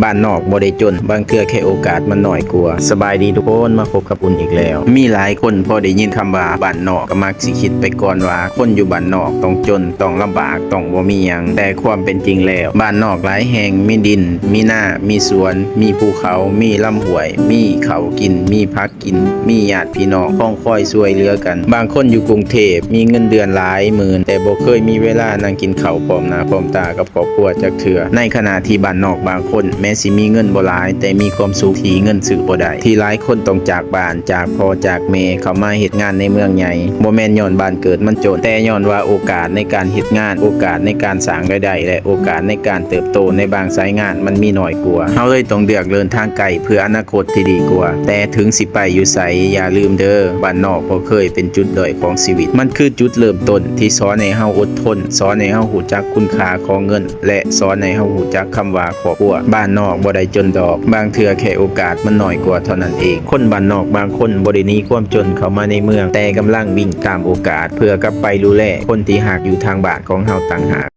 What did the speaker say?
ບ້ານນອກບໍ່ໄດ້ຈົນ, ບາງເທື່ອແຄ່ໂອກາດມັນໜ້ອຍກວ່າ. ສະບາຍດີທຸກຄົນ, ມາພົບກັບອຸ່ນອີກແລ້ວ. ມີຫຼາຍຄົນພໍໄດ້ຍິນຄຳວ່າບ້ານນອກ ກໍມັກຊິຄິດໄປກ່ອນວ່າ ຄົນຢູ່ບ້ານນອກຕ້ອງຈົນ, ຕ້ອງລຳບາກ, ຕ້ອງບໍ່ມີຫຍັງ. ແຕ່ຄວາມເປັນຈິງແລ້ວ, ບ້ານນອກຫຼາຍແຫ່ງມີດິນ, ມີນາ, ມີສວນ, ມີພູເຂົາ, ມີລຳຫ້ວຍ, ມີເຂົ້າກິນ, ມີຜັກ ກິນ, ມີຍາດພີ່ນ້ອງຄອງຄອຍຊ່ວຍເຫຼືອກັນ. ບາງຄົນຢູ່ກຸງເທບ ມີເງິນເດືອນຫຼາຍໝື່ນ ແຕ່ບໍ່ເຄີຍມີເວລານັ່ງກິນເຂົ້າພ້ອມໜ້າພ້ອມຕາກັບຄອບຄົວຈັກເທື່ອ. ໃນຂະນະທີ່ບ້ານນອກບາງຄົນ ແມ້ຊິມີເງິນບໍ່ຫຼາຍ ແຕ່ມີຄວາມສຸກທີ່ເງິນຊື້ບໍ່ໄດ້. ທີ່ຫຼາຍຄົນຕ້ອງຈາກບ້ານ, ຈາກພໍ່ຈາກແມ່ ເຂົ້າມາເຮັດງານໃນເມືອງໃຫຍ່ ບໍ່ແມ່ນຍ້ອນບ້ານເກີດມັນຈົນ, ແຕ່ຍ້ອນວ່າໂອກາດໃນການເຮັດງານ, ໂອກາດໃນການສ້າງລາຍໄດ້ ແລະ ໂອກາດໃນການເຕີບໂຕໃນບາງສາຍງານມັນມີໜ້ອຍກວ່າ. ເຮົາເລີຍຕ້ອງເລືອກເດີນທາງໄກເພື່ອອະນາ ຄົດທີ່ດີກວ່າ. ແຕ່ເຖິງຊິໄປຢູ່ໃສ, ຢ່າລືມເດີ, ບ້ານນອກບໍ່ເຄີຍເປັນຈຸດດ້ອຍຂອງຊີວິດ. ມັນຄືຈຸດເລີ່ມຕົ້ນທີ່ສອນໃຫ້ເຮົາອົດທົນ, ສອນໃຫ້ເຮົາຮູ້ຈັກຄຸນຄ່າຂອງເງິນ ແລະ ສອນໃຫ້ເຮົາຮູ້ຈັກຄຳວ່າຄອບຄົວ. ບ້ານນອກບໍ່ໄດ້ຈົນດອກ, ບາງເທື່ອແຄ່ໂອກາດມັນໜ້ອຍກວ່າເທົ່ານັ້ນເອງ. ຄົນບ້ານນອກບາງຄົນບໍ່ໄດ້ໜີຄວາມຈົນເຂົ້າມາໃນເມືອງ, ແຕ່ກຳລັງວິ່ງຕາມໂອກາດ ເພື່ອກັບໄປດູແລຄົນທີ່ຮັກຢູ່ທາງບ້ານຂອງເຮົາຕ່າງຫາກ.